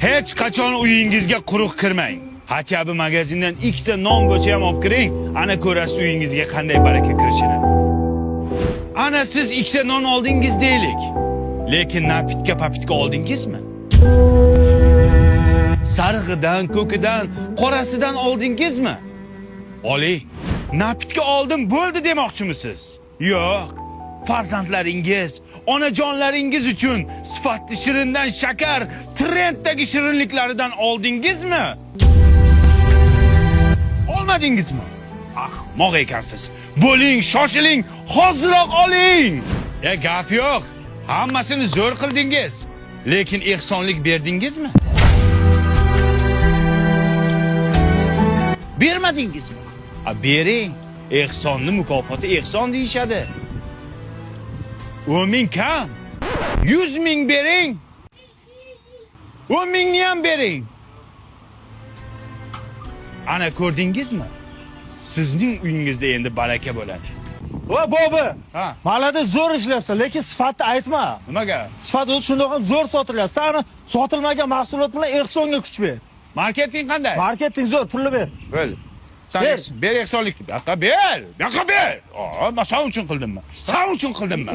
Hech qachon uyingizga quruq kirmang. Хотя бы magazindan ikkita non bo'lsa ham olib kiring, ana ko'rasiz uyingizga qanday baraka kirishini. Ana siz ikkita non oldingiz deylik. Lekin напитка попитка oldingizmi? Sarig'idan, ko'kidan, qorasidan oldingizmi? Oling. Напитка oldim bo'ldi demoqchimisiz? Yo'q. Farzandlaringiz, onajonlaringiz uchun sifatli shirindan shakar, trenddagi shirinliklaridan oldingizmi? Olmadingizmi? Ahmoq ekansiz. Bo'ling, shoshiling, hoziroq oling. Ya gap yo'q. Hammasini zo'r qildingiz. Lekin ehsonlik berdingizmi? Bermadingizmi? A bering. Ehsonni mukofoti ehson deyishadi. 10 ming kam. 100 ming bering. 10 mingni ham bering. Ana ko'rdingizmi? Sizning uyingizda endi baraka bo'ladi. Va bobi, Ha, mahallada zo'r ishlayapsan, lekin sifatni aytma. nimaga? Sifat o'zi shundoq ham zo'r sotilyapti. San ana sotilmagan mahsulot bilan ehsonga kuch ber. Marketing qanday? Marketing zo'r, pulni ber. Bo'ldi. Sen Ber. ber ehsonlikni. Bu yoqqa ber. Bu yoqqa ber. Aa, men sen uchun qildimmi? Sen uchun qildimmi?